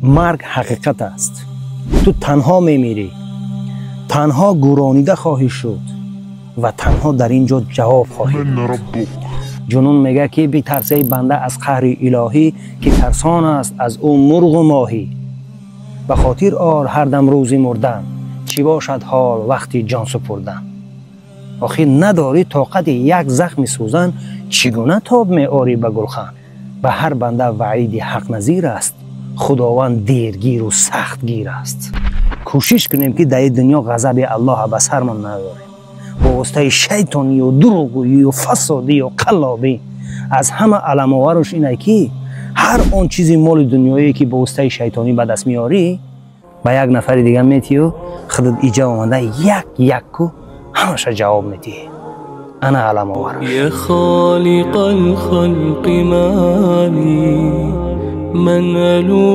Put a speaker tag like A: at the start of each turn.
A: Марг ҳақиқат аст. Ту танҳо мемирӣ, танҳо гӯронида хоҳӣ шуд ва танҳо дар ин ҷо ҷавоб хоҳӣ
B: من
A: дод.
B: ربك؟
A: Ҷунун мегӯяд, ки битарсаи банда аз қаҳри илоҳӣ, ки тарсон аст аз ӯ мурғу моҳӣ. Ба хотир ор ҳар дам рӯзи мурдан, чӣ бошад ҳол вақти ҷон супурдан. Охир надорӣ тоқати як захми сӯзан, чӣ гуна тоб меорӣ ба гулхан? Ба ҳар банда ваъиди ҳақ назир аст, Худованд дергиру сахтгир аст. Кӯшиш кунем, ки дар ин дунё ғазаби Аллоҳа ба сармон надорем бо воситаи шайтонию дурӯғгӯию фасодию қаллобӣ. Аз ҳама аламоваруш ине, ки ҳар он чизи моли дунёие, ки бо воситаи шайтонӣ ба даст меорӣ, ба як нафари дига метиҳю худат иҷа омада як якку ҳамаша ҷавоб медиҳӣ. Ана аламовараш.
C: يا خالق الخلق ما لي من ألوم.